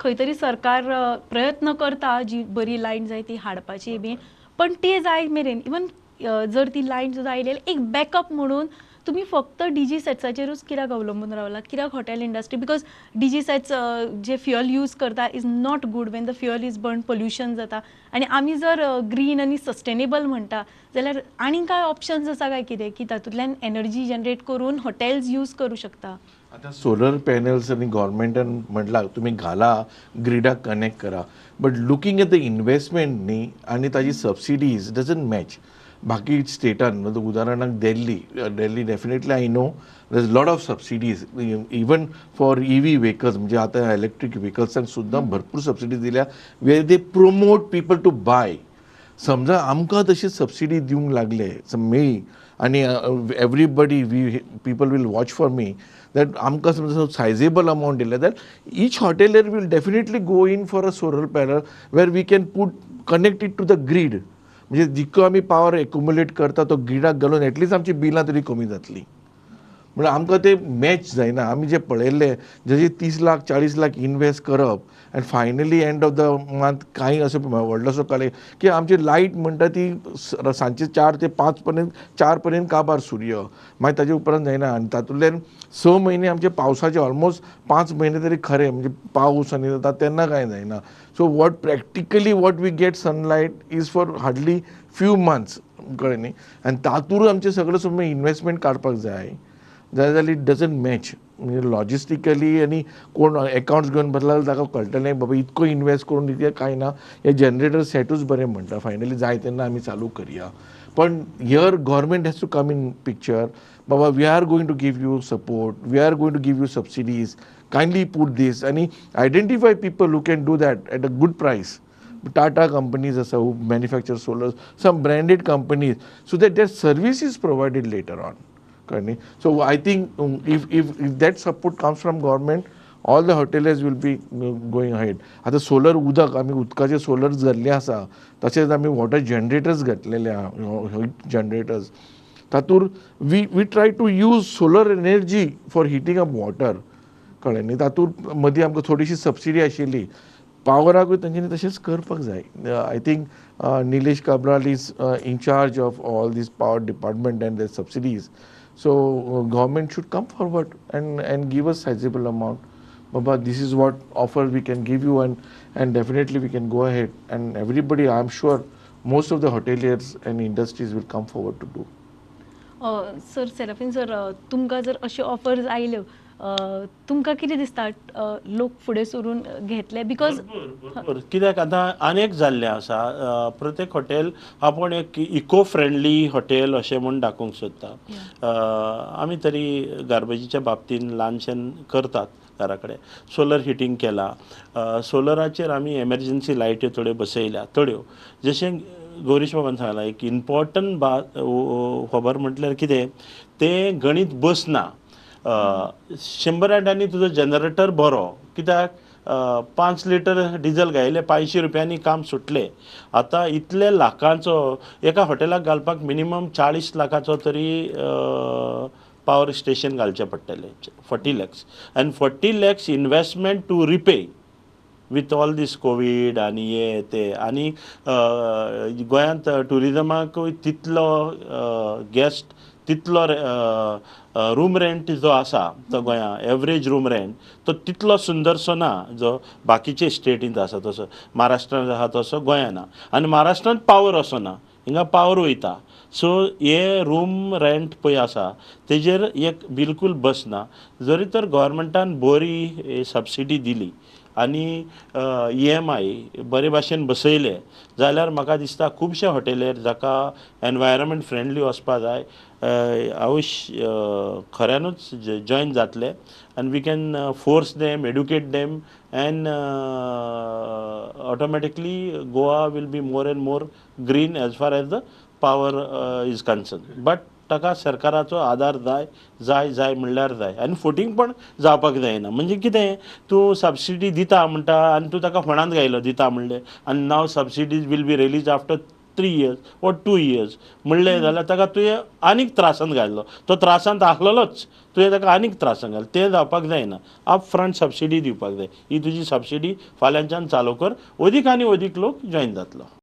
खंय तरी सरकार प्रयत्न करता जी बरी लायन जाय ती हाडपाची बीन, पण ते जाय मेरेन इवन जर ती लायन सुद्दां आयली एक बॅकअप म्हणून तुमी फक्त डीजी सेट्साचेरूच कित्याक अवलंबून रावला? कित्याक hotel industry? Because DG sets J fuel use करता is not good. When the fuel is burn, pollution जाता आनी आमी जर ग्रीन आनी सस्टेनेबल म्हणटा जाल्यार आनी कांय ऑप्शन्स आसा काय कितें की तातूंतल्यान एनर्जी जनरेट करून हॉटेल्स यूज करूं शकता? आतां सोलर पॅनल्स आनी गव्हर्मेंटान म्हटलां तुमी घाला, ग्रिडाक कनेक्ट करा, but looking at the investment न्ही आनी ताजी सबसिडीज डजंट मॅच. बाकी स्टेटान, उदाहरणाक दिल्ली, दिल्ली definitely I know there is lot of subsidies even for EV vehicles. म्हणजे आतां इलेक्ट्रीक व्हेकल्सांक सुद्दां भरपूर सबसिडीज दिल्या, where they promote people to buy. समजा आमकां तशी सबसिडी दिवंक लागले मेळ्ळी आनी everybody, we people will watch for me that आमकां समजा सायजेबल अमावंट दिले जाल्यार each hotelier will definitely go in for a solar panel where we can put connect it to the grid. म्हणजे जितको आमी पावर एक्युमुलेट करता तो ग्रिडाक घालून एटलिस्ट आमची बिलां तरी कमी जातली. म्हणल्यार आमकां ते मॅच जायना. आमी जे पळयल्ले जशे 30 लाख 40 लाख इनवेस्ट करप आनी finally end of the month कांय असो व्हडलोसो कळे की आमची लायट म्हणटा ती सांजचे 4 ते 5 पर्यंत, 4 पर्यंत काबार सूर्य, मागीर ताजे उपरांत जायना. आनी तातूंतल्यान 6 म्हयने आमचे पावसाचे, ऑलमोस्ट 5 म्हयने तरी खरें म्हणजे पावस आनी जाता तेन्ना कांय जायना. So what practically what we get sunlight is for hardly few months, कळ्ळें न्ही? आनी तातूंत आमचें सगळें समज इनवेस्टमेंट काडपाक जाय जाल्यार it doesn't match. म्हणजे लॉजिस्टिकली आनी कोण एकावंट्स घेवन बसला जाल्यार ताका कळटलें बाबा इतको इनवेस्ट करून इतकें कांय ना, हे जनरेटर सेटूच बरें म्हणटा, फायनली जाय तेन्ना आमी चालू करया. पण here government has to come in picture. Baba we are going to give you support, we are going to give you subsidies, kindly put this आनी identify people who can do that at a good price. Tata companies आसा who manufacture solar, some branded companies, so that that service is provided later on. कळ्ळें न्ही? So I think if that support comes from government, all the hoteliers will be going ahead. आतां solar उदक आमी उदकाचे scholars घाल्ले आसा, तशेंच आमी वॉटर जनरेटर्स घातलेले आहा, जनरेटर्स तातूंत we try to use solar energy for heating up water. कळ्ळें न्ही? तातूंत मदीं आमकां थोडीशी सबसिडी आशिल्ली पावराकूय तेंच्यांनी तशेंच करपाक जाय. I think Nilesh Cabral is in charge of all these power department and the subsidies. So government should come forward and give us sizable amount. Baba, this is what offer we can give you, and definitely we can go ahead. And everybody, I am sure, most of the hoteliers and industries will come forward to do. Sir Serafin sir, तुमकां जर अश्यो offers आयल्यो, तुमकां कितें दिसता, लोक फुडें सरून घेतले? Because बरोबर, कित्याक आतां अनेक जाल्लें आसा, प्रत्येक हॉटेल आपूण एक इको फ्रेंडली हॉटेल अशें म्हूण दाखोवंक सोदता. आमी तरी गार्बेजीच्या बाबतीन ल्हानशें करतात, घरा कडेन सोलर हिटींग केलां, सोलराचेर आमी एमर्जन्सी लायट्यो थोड्यो बसयल्या थोड्यो. जशें गौरीश बाबान सांगलां, एक इम्पॉर्टंट बा खबर म्हटल्यार कितें, तें गणीत बसना. 100 आठांनी तुजो जनरेटर बरो, कित्याक 5 लिटर डिजल घायले 500 रुपयांनी काम सुटलें. आतां इतले लाखांचो एका हॉटेलाक घालपाक मिनिमम 40 लाखाचो तरी पावर स्टेशन घालचें पडटलें, 40 lakhs, and 40 lakhs investment to repay with all this COVID आनी हे ते. आनी गोंयांत ट्युरिजमाकूय तितलो गेस्ट, तितलो रूम रेंट जो आसा तो गोंया एवरेज रूम रेंट तो तितलो सुंदरसो ना जो बाकीचे स्टेटींत आसा. तसो महाराष्ट्रांत आसा तसो गोंया ना, आनी महाराष्ट्रांत पावर असो ना, हिंगा पावर वयता. सो हे रूम रेंट पळय आसा तेजेर एक बिलकूल बसना. जरी तर गव्हर्मेंटान बरी सबसिडी दिली आनी EMI बरे भाशेन बसयले जाल्यार म्हाका दिसता खुबशे हॉटेलेर जाका एनवायरमेंट फ्रेंडली वचपा जाय, हांव खऱ्यानूच जॉयन जातले आनी we can force them, educate them, and automatically Goa will be more and more green as far as the power is concern. But ताका सरकाराचो आदार जाय, जाय जाय म्हणल्यार जाय, आनी फोटींग पण जावपाक जायना. म्हणजे कितें, तूं सबसिडी दिता म्हणटा आनी तूं ताका फोंडांत घायलो दिता म्हणलें, आनी now subsidies will be release after 3 years or 2 years म्हणलें जाल्यार ताका तुवें आनीक त्रासान घातलो, तो त्रासांत आसलेलोच, तुवें ताका आनीक त्रासान घाल, तें जावपाक जायना. अप फ्रंट सबसिडी दिवपाक जाय. ही तुजी सबसिडी फाल्यांच्यान चालू कर, अदीक आनी अदीक लोक जॉयन जातलो.